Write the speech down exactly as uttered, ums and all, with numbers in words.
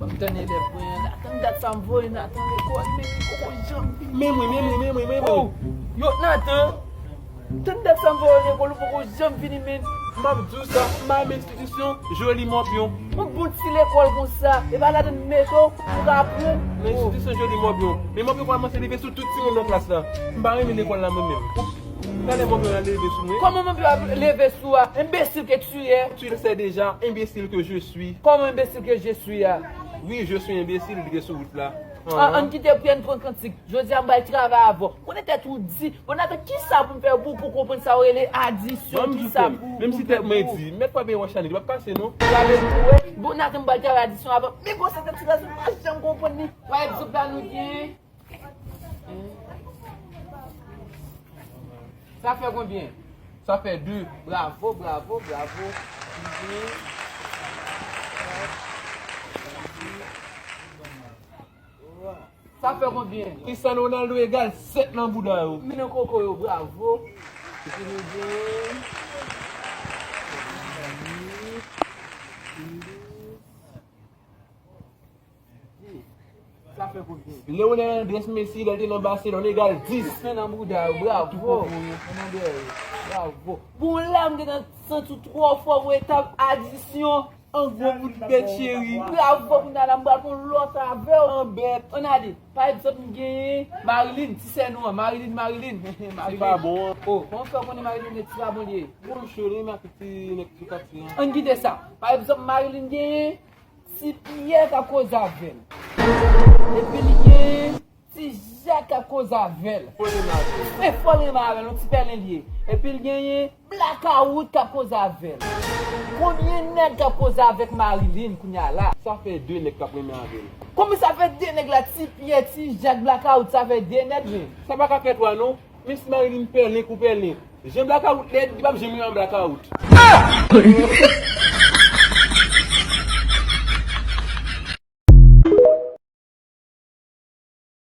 M tann elèv mwen an, Nathan, dat sa m voye Nathan lekòl, men li poko janm vini. Men mwen, men mwen, men mwen, men mwen. Oh, yo, Nathan, tann dat sa m voye w lekòl, ou poko janm vini, men. M ap di w sa, m pa renmen enstitisyon Joli Mòpyon. Yon bon ti lekòl konsa, e pa ladan m mete w, ou ka aprann. Nan enstitisyon Joli Mòpyon. Men Mòpyon kòmanse leve sou tout timoun nan klas la. M pa renmen lekòl la mwen menm. Talè Mòpyon ap leve sou mwen. Comment Mòpyon ap leve sou ou a? Imbécile que tu es. Tu le sais déjà, imbécile que je suis. Comment imbécile que je suis a? Oui, je suis imbécile, li te sou wout la. An, ann kite Pyè n pran kantik. Jodi a m pral travay avè w. Konnen tèt ou di. Bon, Nathan, kisa pou m fè pou, pou konprann sa w rele adisyon? Kisa pou, menm si tèt mwen di, mèt pa benyen wè Chanel, li p ap kase non. Gade tou, wi. Bon, Nathan, m pral travay adisyon avè w. Men bon, se tèt sou la, m pa janm konprann li. Pa egzanp la, nou gen Sa fè konbyen? Sa fè de. Bravo, bravo, bravo. Sa fè konbyen? Cristiano Ronaldo egal sèt nan bouda yo. Men nan koko yo, bravo. Epi nou gen Sa fè konbyen? Leonel Andres Messi, lè l te nan Barcelone, egal dis. Men nan bouda yo, bravo. Nan dèyè yo, bravo. Bon, la, m gentan santi w twò fò pou etap adisyon. An gwo bout bèt cheri. Bravo, kounye a la, m pral pran lòt avè w. An bèt. Ann ale. Pa egzanp, m genyen Marilyn, ti sè nou an. Marilyn, Marilyn. Marilyn. Ti pa bon an. Oh, kòman fè w konnen Marilyn, ti pa bon li ye? Bon, m cho, li menm ak ti nèg sou katye an. Ann kite sa. Pa egzanp, Marilyn genyen Ti Pyè k ap koze avè l. Epi li gen Ti Jak k ap koze avè l. Fò l renmen avè l. E fò l renmen avè l, yon ti pèlen li ye. Epi l genyen Blakawout k ap koze avè l. Konbyen nèg k ap koze avèk Marilyn kounye a la? Sa fè de nèg k ap renmen avè l. Kòman sa fè de nèg la, Ti Pyè, Ti Jak, Blakawout, sa fè de nèg menm? Sa pa ka fè twa non. Menm si Marilyn pèlen kou pèlen, jan Blakawout lèd, li p ap janm renmen Blakawout.